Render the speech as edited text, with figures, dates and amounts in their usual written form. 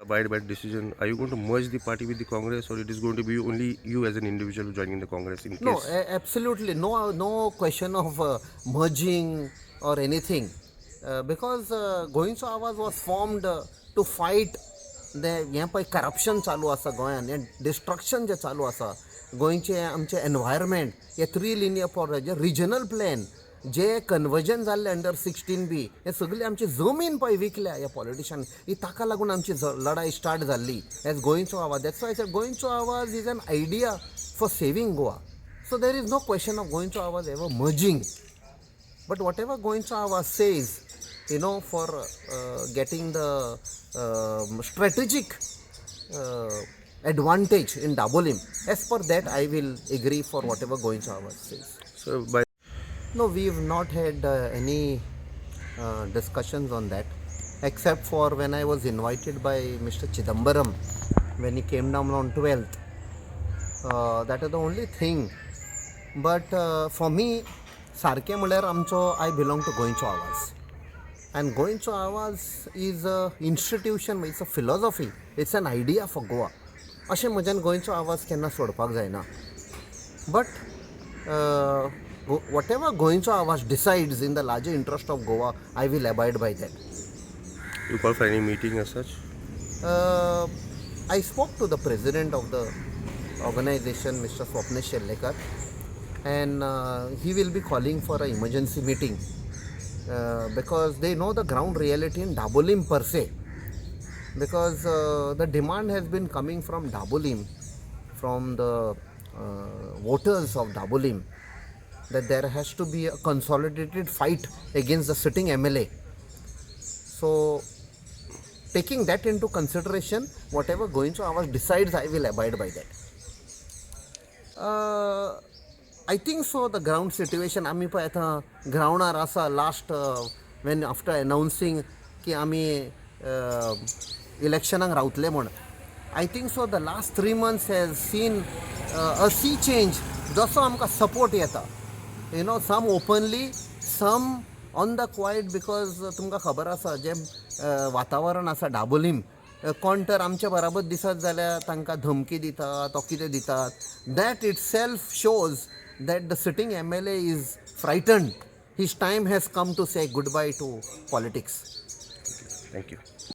Abide by the decision. Are you going to merge the party with the Congress, or it is going to be only you as an individual joining the Congress in No, case? Absolutely no, no question of merging or anything, because Goencho Awaz was formed to fight the हें पळय corruption चालू आसा गोंयान, हें destruction जें चालू आसा गोंयचें, आमचें एनवायरमेंट, हे three linear project, regional plan जे कन्वर्जन जाल्लें अंडर 16B, हे सगळी आमची जमीन पळय विकल्या ह्या पॉलिटिशन ही. ताका लागून आमची लढाई स्टार्ट जाल्ली एज गोंयचो आवाज. That's why Goencho Awaz is an idea for saving Goa. So there is no question of Goencho Awaz ever merging. But whatever Goencho Awaz says, for getting the strategic advantage in Dabolim, as per that I will agree for whatever Goencho Awaz says. So by No, we've not had any discussions on that, except for when I was invited by Mr. Chidambaram when he came down on 12th. That is the only thing. But for me, सारकें म्हणल्यार आमचो, I belong to Goencho Awaz and Goencho Awaz is a institution, it's a philosophy, it's an idea for Goa. अशें म्हज्यान गोंयचो आवाज केन्ना सोडपाक जायना, but whatever Goencho Awaz decides in the larger interest of Goa, I will abide by that. You call for any meeting as such? I spoke to the president of the organization, Mr. Swapnesh Sherlekar, and he will be calling for an emergency meeting because they know the ground reality in Dabolim per se. Because the demand has been coming from Dabolim, from the voters of Dabolim, that there has to be a consolidated fight against the sitting MLA. So, taking that into consideration, whatever Goencho Awaz decides, I will abide by that. I think so. The ground situation, आमी पळय आतां ग्रावंडार आसा. Last when after announcing की आमी इलेक्शनाक रावतले म्हूण, I think so the last 3 months has seen a sea change. जसो आमकां सपोर्ट येता, some openly, some on the quiet, because तुमकां खबर आसा जें वातावरण आसा डाबोलीम, कोण तर आमच्या बराबर दिसत जाल्यार तांकां धमकी दितात, तो कितें दितात. That itself shows that the sitting MLA is frightened. His time has come to say goodbye to politics. Thank you.